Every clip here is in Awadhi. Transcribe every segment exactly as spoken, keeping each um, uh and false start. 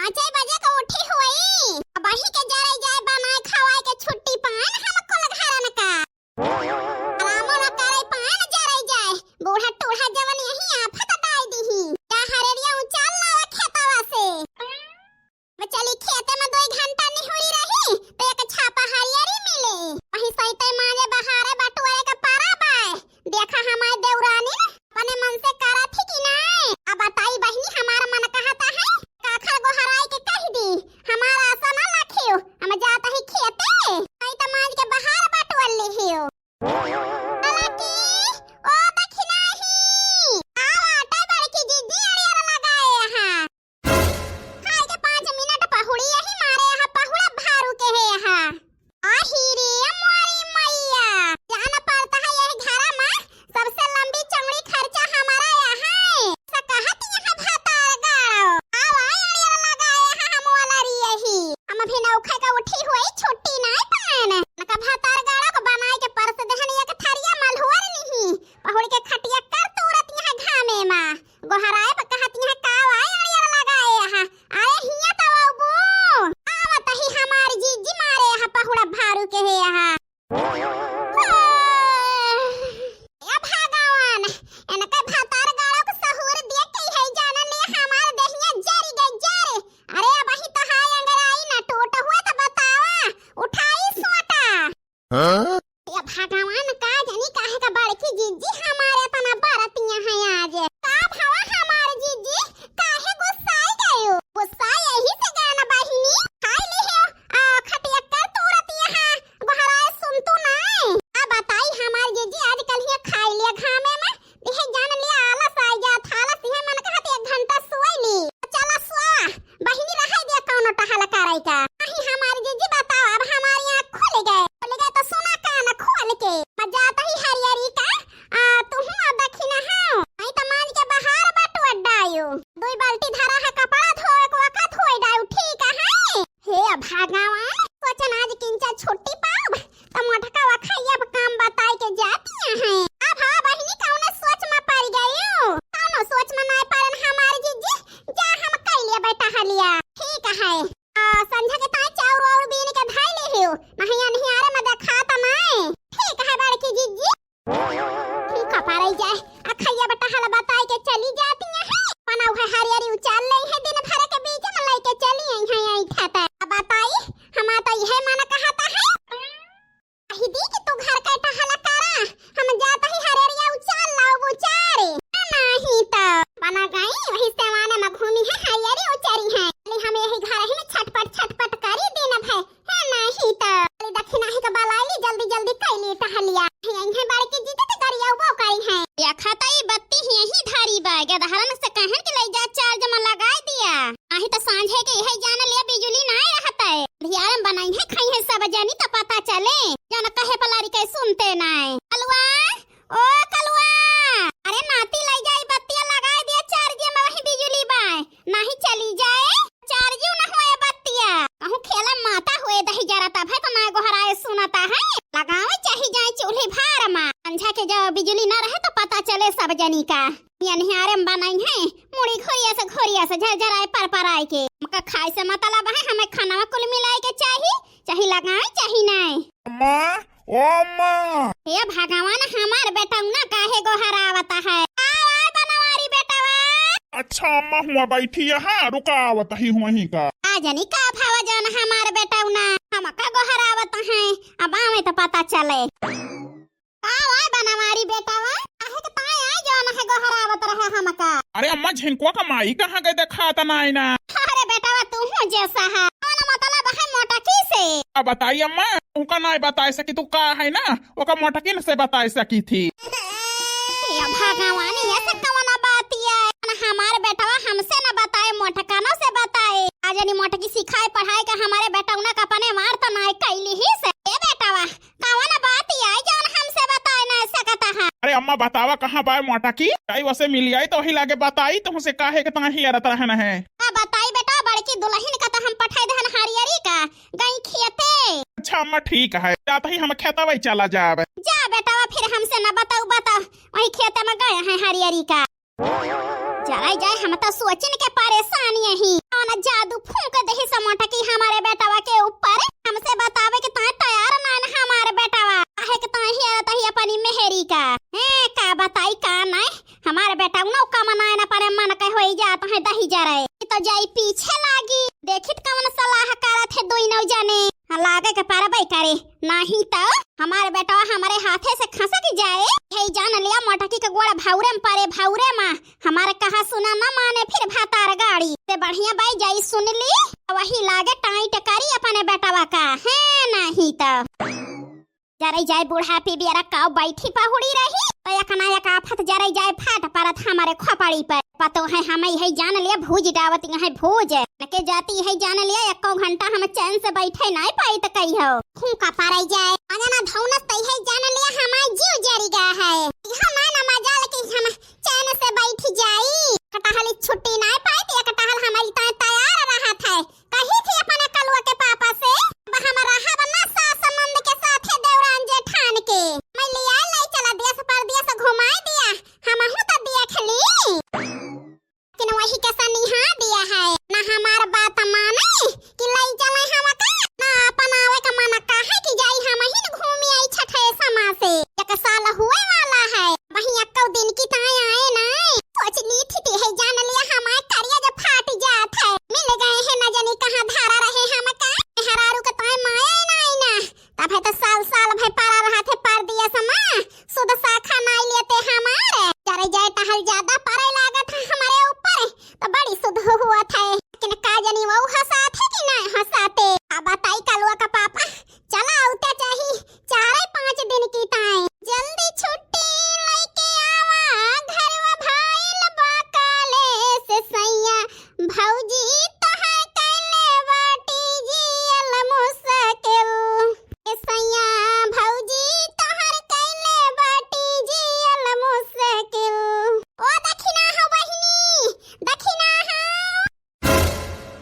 पाँचे बजे क उठी होई। अबही के जरई जाए बनाए खवाए के छुट्टी पाएन हम कुल घरन का। आरामो न करे पाएन जरई जाए। बूढ़ा टूढ़ा जवन यही आफत डाई दीही। जा हरेरिया उचाल लावा खेतवा से। अब चली खेते में दुई घंटा निहुरी रही, तो एक छापा हरियरी मिले। वहीं सैते माजे बहारे बटुआरे के पारा बाय। देखा हमार देवरानी अपने मन से करत ही कि नाय। अब बताई बहिनी, हमार मन कहता है, काखर गोहराई के कह दी, हमार आशा ना लाखियो, हम जात ही खेते, नहीं तो माज के बहार बटुअल लिहियो। हालांकि, ओ दखिनाही, आवा, आटा बड़की जिज्जी अड़ियर लगाए यहाँ। खाए के पाँच मिनट पहुड़ी यही मारे यहाँ पहुड़ा भारू के है यहाँ। आही रे मोरी मैया, जान पड़ता है यही घरा में सबसे लंबी चौड़ी खर्चा हमारा यहाँ है। ऐसा कहत यहाँ भतार गाड़ो। आवा, अड़ियर लगाए यहाँ हम वाला री यही। हम अभी नौखे का उठी हुई छुट्टी नाय पाएन। नका भतार गाड़ो को बनाए के परस देहन एक थरिया मलहुअर नहीं। पहुड़ के खटिया कर तूरत यहाँ घामे मा। गोहराए पर कहत यहाँ का आए अड़ियर लगाए यहाँ। अरे हिया तो अबू। आवत ही हमार जिज्जी मारे यहाँ पहुड़ा भारू के है यहाँ। ए भगवान, इनके भतार गाड़ो के सहूर दिए के है जानन ले हमार देहिया जरी गई जरी। अरे अबही तो हाय अंगराई ना टूट हुआ तो बतावा, उठाई सोटा। हाँ? ए भगवान, का जानी काहे का बड़की जिज्जी हमारे तना बरतिया है आज। का भवा हमार जिज्जी, काहे गुस्साई गयो? गुस्सा यही से गए ना बहिनी, खाई ली हो, आ, खटिया कर तूरत यहाँ, गोहराए सुन तू नाय। आ बताई हमार जिज्जी, आजकल ये खाई लिया घामे में, इहे जान लिया आलस आ जात, आलस इहे मन कहत एक घंटा सोई ली। चला स्वा, बहिनी रहे दे कौनो टहल करे का। नहीं हमार जिज्जी बताओ, अब हमारी आँख खुल गए, खुल गए तो सुना कान खोल के। मैं जात ही हरियरी का, आ, तुहू अब दखिना हो, नहीं तो मांज के बहार बटुआ डायो। दुई बाल्टी धरा है कपड़ा धोए को वकत होई डायो, ठीक है? हे भगवान, सोचन आज किंचा छुट्टी पाउब, त मोटका वखैया अब काम बताई के जातिया हैं। अब हाँ बहिनी, कौनो सोच में पड़ गयो? कौनो सोच में नाय पड़न हमार जिज्जी, जा हम कैलिया बेटा हलिया। ठीक है, आ, संझा के ताई चाउर वाउर बीन के धई ले हियो, नहीं अनहियारे में देखात नाय। ठीक है बड़की जिज्जी। ठीक है, पारई जाए। अखैया बेटा हल बताई के चली जातिया हैं। पनौ है हरियरी उचाल ले है, दिन भर के बीच में लेके चली आई हैं, आई ठाता। अब बताई, हमार तो यह मन कहता है। कही दी कि तू घर का टहल करा, हम जात ही हरियरिया उचाल लाओ उचारे। नहीं तो बना गई, वही सेवाने में घूमी है, हरियरी उचारी है। ले हम यही घर ही में छटपट छटपट करी दिन भर। है नहीं तो। अरे दखिनाही का बलाइली, जल्दी जल्दी कैली टहलिया। यहीं है बड़की जिज्जी तो गरिया वो करी है। या खाता ई बत्ती ही यहीं धारी बा, गदहरन से कहन के ले जा चार्ज में लगाई दिया। नहीं तो सांझे के यही जान लिया बिजुली नाय रहत है। धियारम बनाई है, खाई है सब जनी तो पता चले। जन कहे पलारी के सुनते नाय। अलवा, ओ कलुआ, अरे नाती लई जाई बत्तिया लगाई दिया चार्ज में, वही बिजुली बाय, नहीं चली जाए। चार्ज न होए बत्तिया, कहूँ खेला माता हुए दही जरा तब है तो ना गोहराए सुनता है। लगावे चाही जाए चूल्ही भार मा, संझा के जब बिजुली ना रहे तो पता चले सब जनी का। ये निहारे में बनाई है, मुड़ी घोरिया से घोरिया से झरझराए पर पर आए के। हमका खाए से मतलब है, हमें खाना कुल मिलाए के चाही, चाही लगाए चाही नाय। अम्मा, ओ अम्मा। हे भगवान, हमार बेटौना काहे गोहरावत है? आव, आव बनवारी बेटवा। अच्छा अम्मा, हुआ बैठी है, हाँ, रुका आवत ही हुआ ही का। आ जनी का भावा जौन हमार बेटौना हमका गोहरावत है, अब आवे तो पता चले। आव, आव बनवारी बेटवा, काहे के ताय आय जौन है गोहरावत रहे हमका। अरे अम्मा, झिनकुआ का माई कहाँ गए, देखात नाय ना। अरे बेटवा, तू हूँ जैसा है। कौन मतलब है मोटकी से? अब बताई अम्मा, तुमका नाय बताए सकी, तू का है ना, ओका मोटकिन से बताए सकी थी। हे भगवान, ये सब कौन बात है? हमार बेटवा हमसे न बताए, मोटकनो से बताए। आज नहीं मोटकी सिखाए पढ़ाए के हमारे बेटौना का अपने मार तो नाय कैली ही से। ए बेटवा, कौन बात आई जौन हमसे बताए ना सकत है? अरे अम्मा, बतावा कहाँ बाय मोटकी? आई वसे मिली आई तो वही लागे बताई, तुमसे काहे के तंग हियरत रहन है। का बताई बेटा, बड़की दुलहिन का तो हम पठाई देहन हरियरी का, गई खेते। अच्छा अम्मा, ठीक है, जात ही हम खेतवा चला जाब। जा बेटवा, फिर हमसे ना बताऊ, बताऊ, वही खेते में गए हैं हरियरी का। जराई जाए, हम तो सोचिन के परेशान यही। कौन जादू फूंक देही समोटा की हमारे बेटवा के ऊपर? हमसे बतावे के ताई तैयार नाइन हमारे बेटवा। काहे के ताई हेरत ही अपनी मेहरी का। हैं, का बताई का नाई? हमारे बेटवा नौ का मनाए न पड़े, मन के होई जात है दही जरे। ई तो जाई पीछे लागी, देखित कौन सलाह करत है दुई नौ जने। हाँ, लागे के परबे करे, नाही त हमारे बेटवा हमारे हाथे से खसक जाए। हे जान लिया मोटकी के गोड़ भौरे में परे, भौरे में। हमारे कहा सुना न माने फिर भातार गाड़ी। ते बढ़िया बाई जाई सुन ली, वही लागे टाइट करी अपने बेटवा का, है नाही त। जरई जाए बुढ़ापी बियारा काव बैठी पहुड़ी रही, तो एक ना एक आफत जरई जाए फाट परत हमारे खोपड़ी पर। पतो है हम यही जान लिया भूज डावत है भूज। नके जाती है जान लिया एको घंटा हम चैन से बैठे नाई पाई त कही हो। फूंका पड़ई जाए। अजना धौनस तई है जान लिया हमार जीव जरी गा है। यह ना ना मजाल कि हम चैन से बैठ जाई। कटहल छुट्टी नाई पाई त एक टहल हमारी ताई तैयार रहत है। कही थी अपने कलुआ के पापा से, "अब हम रहब ना सास नंद के साथे देवरान जेठान के। मैं लिया ले चला देश परदेश घुमाए दिया, हमहू त देख ली।" लेकिन वही के सनिहा दिया है, ना हमार बात माने कि ले चले हमका, ना अपन आवे का मन काहे कि जाई हमहिन घूमी आई छठे समा से। एक साल हुए वाला है, वही एक्को दिन की ताई आए नाई। सोच ली थी, ते है जान लिया हमार करिया जो फाट जात है। मिल गए हैं न जानी कहाँ धारा रहे हमका। मेहरारू के ताई माया ही नाई ना। तब है तो साल साल भई परा रहत है परदेस मा। सुध साखा नाई लेते हमार। जरे जाए टहल ज्यादा परे लागत है हमारे ऊपर। तो बड़ी सुध हुआ था। लेकिन का जानी वो हंसात है कि नाई हंसाते। अब बताई कलुआ का पापा। चला उते चाही चारे पाँच दिन की ताई। जल्दी छुट्टी लइके आवा, घरवा भइल बा काले से सैया। भौजी तोहार कैले बाटी जियल मुश्किल। ए सैया, भौजी तोहार कैले बाटी जियल मुश्किल। ओ दखिना हो बहिनी, दखिना हो।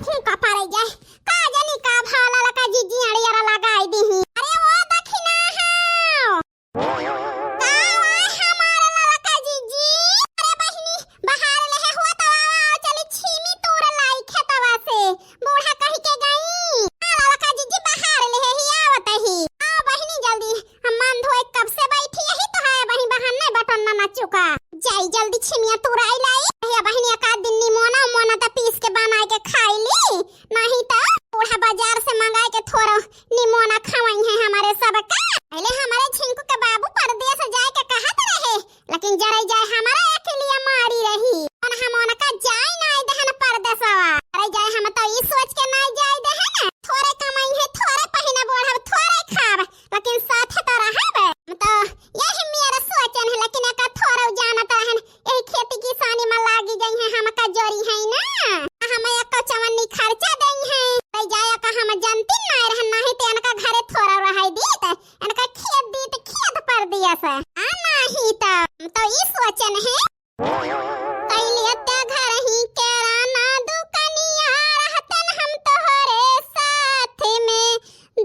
फूंका पड़े जाए, का जानी का भाला लका जिज्जी अड़ियारा लगाई दीही। अरे ओ दखिना हो। का वाय हमार ललका जिज्जी? अरे बहिनी, बहार लेहे हुआ त आवा, आवा, चली छीमी तूर लाई खेतवा से। बूढ़ा कहि के गई। आ ललका जिज्जी बहार लेहे ही आवत ही। आ बहिनी जल्दी, हम मन धोए कब से बैठी यही तो है, बहिन बहान नहीं बटन ना चुका। जाई जल्दी छिमिया तूर आई लाई। भैया बहिनी एक आध दिन निमोना उमोना त पीस के बनाए के खाई ली। नहीं त बूढ़ा बाजार से मंगाए के थोरो निमोना खवाई है हमारे सबका। पहले हमारे झिंकू के बाबू परदेस जाए के कहत रहे, लेकिन जरई जाए हमारा अकेलिया मारी रही। अन हम उनका जाए नाई देहन परदेसवा। जरई जाए हम तो ई सोच के नाई जाए देहन। थोरे कमाई है, थोरे पहिना बोढ़ब, थोरे खाब, लेकिन साथे तो रहब। हम तो यही मेरा सोचन है, लेकिन एका थोरो जानत रहन। यही खेती किसानी में लागी गई है, हमका जोरी है ना, हम एक चवन्नी खर्चा दई है। तो जाए का हम जनती ना रहन, नहीं तो इनका घरे थोरा रहाई दी, तो इनका खेत दी तो खेत परदेस। आ नहीं तो, हम तो ई सोचन है। कैलिया त्या घर ही केराना दुकानिया, रहतन हम तोहरे साथ में।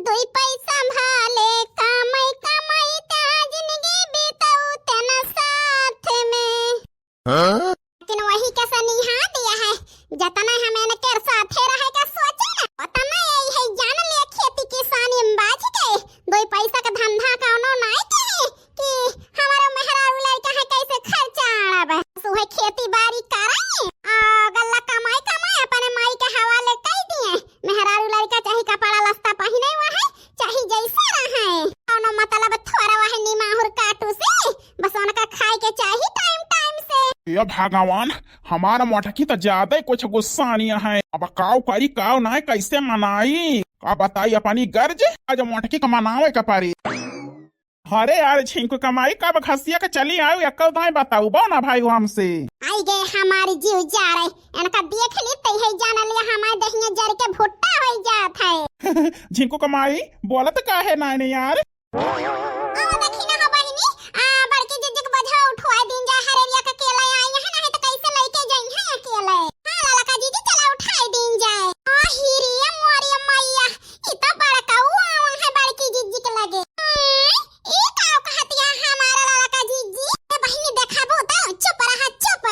दुई पैसा भाले कमाई कमाई त्या जिंदगी बिताऊ तेना साथ में। हाँ? लेकिन वही के सनिहा दिया है, जतना हम इनके साथे रहे के सोचे ना, उतना यही है जान लिया खेती किसानी में बाझ के, दुई पैसा का धंधा कौनो नाई के है कि हमारे मेहरारू लड़का है कैसे खर्चा आड़ब। सुबह खेती बाड़ी कराई, आ गल्ला कमाई कमाई अपने माई के हवाले कई दिए। मेहरारू लड़का चाहे कपड़ा लत्ता पहिने हुआ है, चाहे जैसे रहे, कौनो मतलब थोड़ा वह निमाहुर काटू से, बस उनका खाए के चाही टाइम टाइम से। हे भगवान, हमार मोटकी त ज्यादा ही कुछ गुस्सानी है। अब काव करी, काव नाई, कैसे मनाई? का बताई अपनी गर्ज, आज मोटकी का मनावे के परी। अरे यार झिंकू कमाई, कब घसिया के चली आयु, एक्को दाई बताऊ बो ना भाई हमसे। आई गे हमारी जीव जा रहे, इनका देख ली तई है जान लिया हमारे दहिया जर के भुट्टा हो जात है। झिंकू कमाई, बोलत काहे नाई ने यार? आओ देखी ना हो बहिनी, आ, बड़की जिज्जी के बोझा उठवाए दीन जाए, हरेरिया के केला आई है, नहीं तो कैसे लइके जाई है अकेले। हाँ, ललका जिज्जी, चला उठाए दीन जाए। आ, हिरिया मोरिया मैया, ई तो बड़का ऊ आवा है बड़की जिज्जी के लगे। आय, ई का कहतिया हमारा ललका जिज्जी? ए बहिनी, देखाबो तो, चुप रहा, चुप।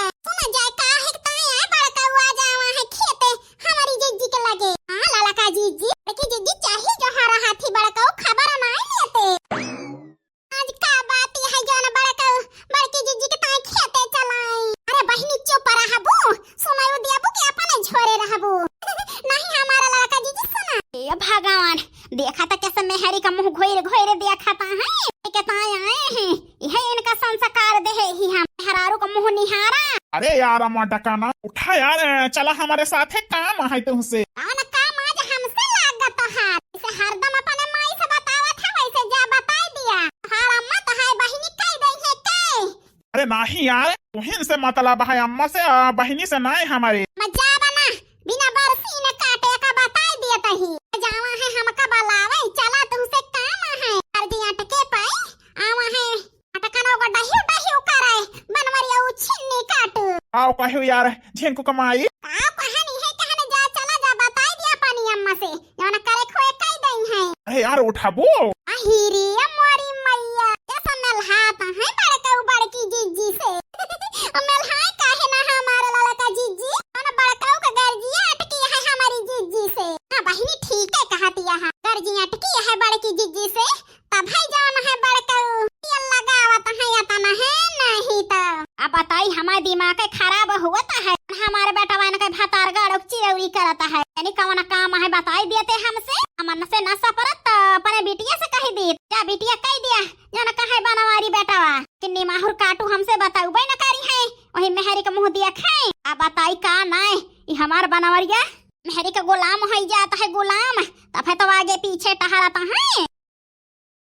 देखा त कैसे मेहरी का मुँह घोर घोर देखा त है। के ताई आए हैं, यह इनका संस्कार देहे ही हम, मेहरारू का मुँह निहारा। अरे यार, अम्मा डकाना, उठा यार, चला हमारे साथ है, काम है तुमसे। कौन काम आज हमसे लागत है? इसे हरदम अपने माई से बतावत है, वैसे जा बताई दिया। हमार अम्मा तो है बहिनी कह दई है के? अरे नाही यार, तुहिन से मतलब है, अम्मा से, आ, बहिनी से नाय हमारे। मजा बना, बिना बरसी न काटे का बताई दिया तही। जावा है हमका बलावे, चला तुमसे काम है। अर्जी अटके पाई, आवा है। अटकनो का डहियो डहियो करे, बनवरिया उछिन्नी काटू। आओ कहो यार, झिंकू कमाई। आओ कहनी है, कहने जा, चला जा, बताई दिया अपनी अम्मा से। जौन करे खोए कई दई है। अरे यार, उठाबो। अहिरे मोरी मैया, कैसा मेलहात है बड़कऊ बड़की जिज्जी से। अब मेलहाए काहे ना हमारे लाला का जिज्जी? कौन बड़कऊ का गर्जिया अटकी है हमारी जिज्जी से? हाँ बहिनी, ठीक है कहतिया है, गर्जिया अटकी है बड़की जिज्जी से। तब है जौन है बड़कऊ, ये लगावत है या तना है नहीं तो। अब बताई, हमार दिमाग के खराब हुआ तो है। हमारे बेटवा इनके भतार गाड़ो चिरौरी करत है। यानी कौन काम है बताई देते हमसे। हमन से न सपरत तो अपने बिटिया से कही दी। जा बिटिया कही दिया, जौन कहे बनवारी बेटवा। किन्नी माहुर काटू हमसे बताऊ बे न करी है। वही मेहरी के मुँह दिया खाए। अब बताई का नाय, ई हमार बनवरिया मेहरी के गुलाम होई जात है, गुलाम। तब है तो आगे पीछे टहरत है।